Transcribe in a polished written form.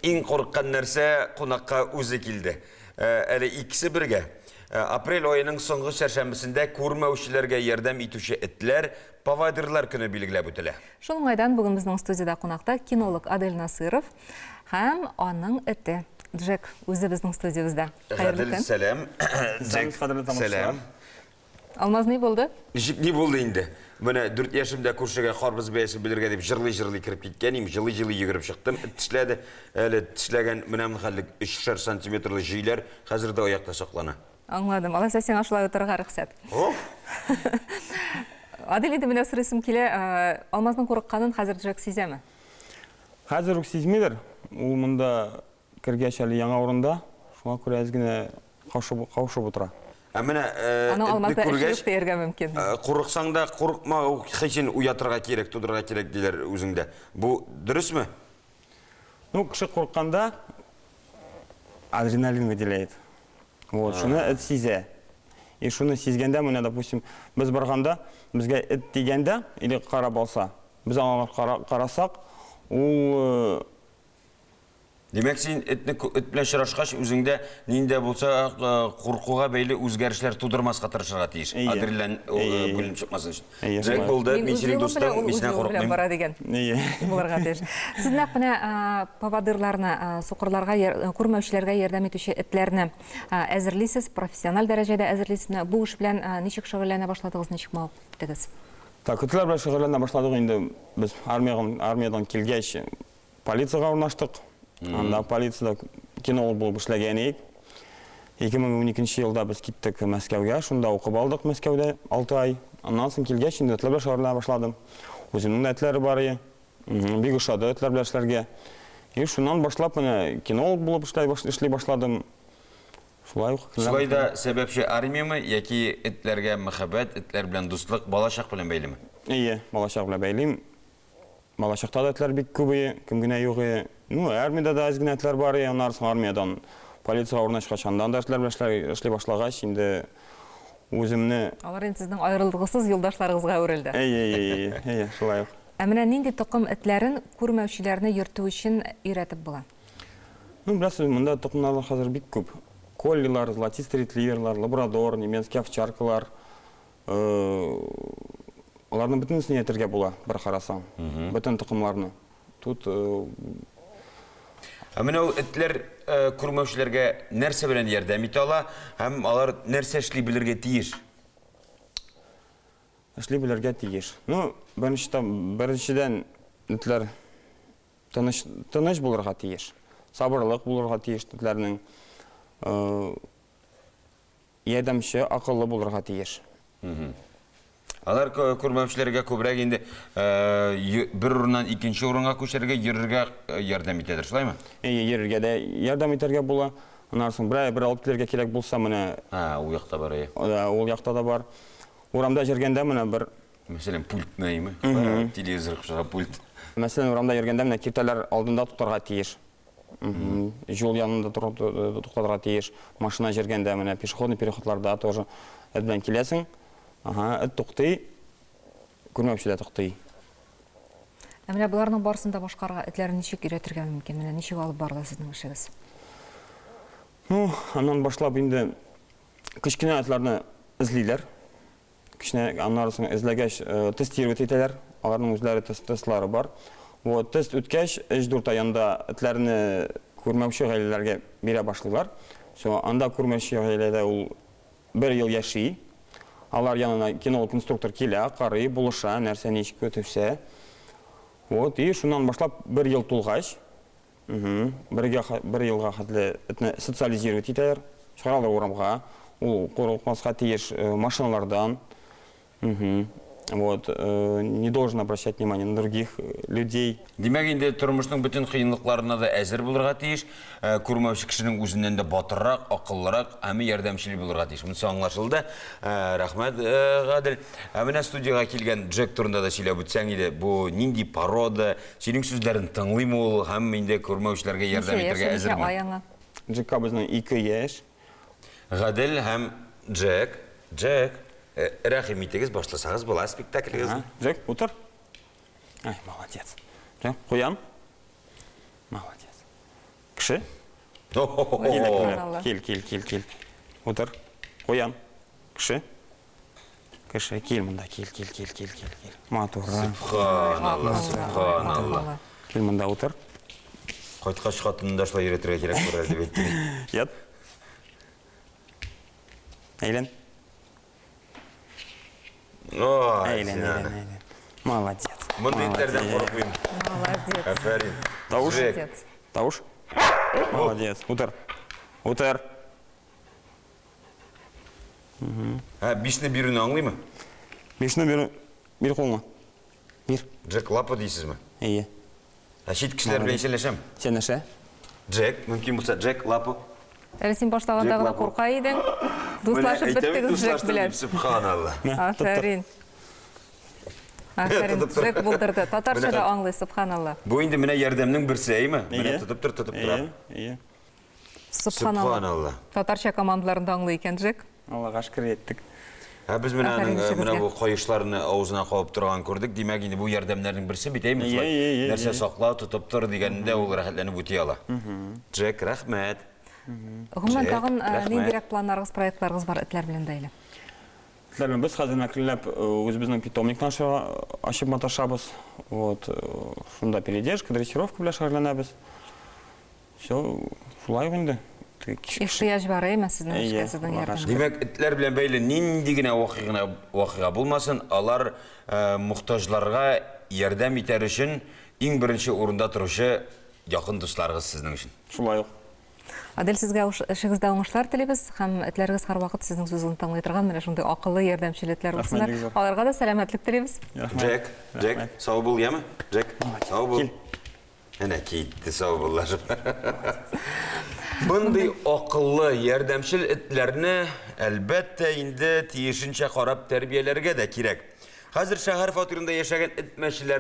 иң курыккан нәрсә кунакка үзе килде. Әле икесе бергә. Апрель аеның соңгы чәршәмбесендә күрмәүчеләргә ярдәм итүче этләр, поводырлар көне билгеләп үтелә. Шул уңайдан бүген безнең студиядә кунакта кинолог Адель Насыйров һәм аның эте Джек үзе безнең студиябездә. Хәерле көн. Сәлам. Джек, сәлам. Алмаз, ни булды? Ничек ни булды инде? Менә 4 яшемдә күршегә карбыз бәясен белергә дип җырлый-җырлый кереп киткән идем, җылый-җылый йөгереп чыктым. Эт тешләде. Әле тешләгән менә моның хәтле өчшәр сантиметрлы җөйләр хәзер дә аякта саклана. Аңладым. Алайса сиңа шулай утырырга рөхсәт. Адел, инде менә сорыйсым килә, Алмазның курыкканын хәзер Джек сизәме? Хәзер үк сизмидер. Ул монда Кергәч әле яңа урында, шуңа күрә әз генә каушып, каушып утыра. Ә менә Аның этне алмазда эше күргәч, юк дияргә мөмкин. курыксаң да, курыкма, ул хисен уятырга кирәк, тудырырга кирәк диләр үзеңдә. Бу дөресме? Ну, кеше курыкканда адреналин выделяет. Вот, шуны эт сизә. И шуны сизгәндә, менә, допустим, без барганда, безгә эт тигәндә или карап алса, без аңа карасак, ул Димәк, син этне эт белән очрашкач, үзеңдә нинди дә булса куркуга бәйле үзгәрешләр тудырмаска тырышырга тиеш. Адреналин бүленеп чыкмасын өчен. Джек булды, мин синең дустың, мин синнән курыкмыйм. Бара дигән. Булырга тиеш. Сез нәкъ менә поводырларны, сукырларга, күрмәүчеләргә ярдәм итүче этләрне әзерлисез, профессиональ дәрәҗәдә әзерлисез. Менә бу эш белән ничек шөгыльләнә башладыгыз, ничек мавыгып киттегез? Так, этләр белән шөгыльләнә башладык инде без армиядән килгәч. Полициягә урнаштык. Анда полициядә кинолог булып эшләгән идек. 2012 елда без киттек Мәскәүгә, шунда укып алдык Мәскәүдә 6 ай. Аннан соң килгәч, инде этләр белән шөгыльләнә башладым. Үземнең дә этләре бар иде. Бик ошады этләр белән эшләргә. И шуннан башлап менә кинолог булып эшли башладым. Шулай ук. Шулай да сәбәпче армияме яки этләргә мәхәббәт, этләр белән дуслык балачак белән бәйлеме? Әйе, балачак белән бәйлим. Балачакта да этләр бик күп ие, кем генә юк ие. Ну, армиядә дә әз генә этләр бар ие, аннары соң армиядән полициягә урнашкач, аннан да этләр белән эшли башлагач, инде үземне. Алар инде сезнең аерылгысыз юлдашларыгызга әверелде. Әйе, әйе, әйе, әйе, шулай ук. Ә менә нинди токым этләрен күрмәүчеләрне йөртү өчен өйрәтеп була? Ну, беләсез, монда токымнар хәзер бик күп. Коллилар, золотистый ретриверлар, лабрадор, немецкий овчаркалар, Аларның бөтенесен әйтергә була, бер карасаң. Бөтен токымларны. Тут Ә менә ул этләр күрмәүчеләргә нәрсә белән ярдәм итә ала һәм алар нәрсә эшли белергә тиеш? Эшли белергә тиеш. Ну, беренчедән, этләр тыныч, тыныч булырга тиеш. Сабырлык булырга тиеш этләрнең. Ярдәмче, акыллы булырга тиеш. Алар күрмәүчеләргә күбрәк инде бер урыннан икенче урынга күчәргә, йөрергә ярдәм итәдер, шулаймы? Әйе, йөрергә дә ярдәм итәргә була. Аннан соң берәр бер алып килергә кирәк булса, менә. А, ул якта бар, әйе. Да, ул якта да бар. Урамда йөргәндә менә бер. Мәсәлән, пультны, әйеме? Телевизор кушарга пульт. Мәсәлән, урамда йөргәндә менә киртәләр алдында туктарга тиеш. Юл янында туктатырга тиеш. Машина җөргәндә менә пешеходный переходларда тоже эт белән киләсең. Ага, эт туктый, күрмәүче дә туктый. Ә менә боларның барысын да башкарырга этләрне ничек өйрәтергә мөмкин? Менә ничек алып барыла сезнең эшегез? Ну, аннан башлап инде кечкенә этләрне эзлиләр. Кечкенә, аннары соң эзләгәч, тестировать итәләр. Аларның үзләре тест, тестлары бар. Вот, тест үткәч, өч-дүрт ай анда этләрне күрмәүче гаиләләргә бирә башлыйлар. Всё, анда күрмәүче гаиләдә ул бер ел яши. Алар янына кинолог-инструктор килә, карый, булыша, нәрсә ничек үтүсә. Вот, и шуннан башлап бер ел тулгач, Бергә бер елга хәтле этне социализировать итәләр, чыгаралар урамга. Ул курыкмаска тиеш машиналардан. Вот, не должен обращать внимание на других людей. Димәк, инде тормышның бөтен кыенлыкларына да әзер булырга тиеш. Күрмәүче кешенең үзеннән дә батыррак, акыллырак һәм ярдәмчел булырга тиеш. Монысы аңлашылды. Рәхмәт, Гадел. Ә менә студиягә килгән Джек турында да сөйләп үтсәң иде. Бу нинди порода? Синең сүзләрен тыңлыймы ул һәм инде күрмәүчеләргә ярдәм итәргә әзерме? Ничә яшь, ничә ай аңа? Джекка безнең 2 яшь. Гадел һәм Джек, Джек, рәхим итегез, башласагыз була спектаклегезне. Джек, утыр. Ай, молодец. Джек, куян. Молодец. Кеше. Кил, кил, кил, кил, кил. Утыр. Куян. Кеше. Кеше, кил монда, кил, кил, кил, кил, кил, кил. Матур. Субханалла, субханалла. Кил монда утыр. Кайткач хатынны да шулай өйрәтергә кирәк булыр дип әйтте. Ят. Әйлән. Ой, Әйлән, әйлән, әйлән. Молодец. Мондый этләрдән курыкмыйм. Молодец. Афәрин. Тавыш. Молодец. Тавыш. Молодец. Утыр. Утыр. Ә, бишне бирүне аңлыймы? Бишне бирү, бир кулыңа. Бир. Джек лапа дисезме? Әйе. Ә чит кешеләр белән исәнләшәм. Исәнләшә. Джек, мөмкин булса, Джек лапа. Әле син башлаганда гына курка идең. Дуслашып беттегез Джек белән. Субханалла. Афәрин. Афәрин, Джек булдырды. Татарча да аңлый, субханалла. Бу инде менә ярдәмнең берсе, әйеме? Менә тотып тор, тотып тора. Әйе, әйе. Субханалла. Субханалла. Татарча командаларын да аңлый икән Джек. Аллага шөкер әйттек. Ә без менә аның Афәрин менә эшегезгә. бу каешларны авызына кабып торган күрдек. Димәк, инде бу ярдәмнәрнең берсе бит, әйме? Әйе, Шулай. әйе, әйе, Нәрсә әйе. сакла, тотып тор дигәндә ул рәхәтләнеп үти ала. Джек, рәхмәт. Гомумән, Джек, тагын рәхмәт. ниндирәк планнарыгыз, проектларыгыз бар этләр белән бәйле? Этләр белән без хәзер әкренләп үзебезнең питомникны ачып маташабыз. Вот, шунда передержка, дрессировка белән шөгыльләнәбез. Все, шулай ук инде. Ихтыяҗ бар, әйме, сезнең эшкә, сезнең ярдәмгә? Димәк, этләр белән бәйле нинди генә вакыйга вакыйга булмасын, алар мохтаҗларга ярдәм итәр өчен иң беренче урында торучы якын дусларыгыз сезнең өчен. Шулай ук. Адель, сезгә эшегездә уңышлар телибез һәм этләрегез һәрвакыт сезнең сүзегезне тыңлый торган менә шундый акыллы, ярдәмчел этләр булсыннар. Аларга да сәламәтлек телибез. Джек, Джек, сау бул, яме? Джек, сау бул. Әнә китте саубуллашып. Мондый акыллы, ярдәмчел этләрне, әлбәттә, инде тиешенчә карап тәрбияләргә дә кирәк. Хәзер шәһәр фатирында яшәгән эт-мәчеләр.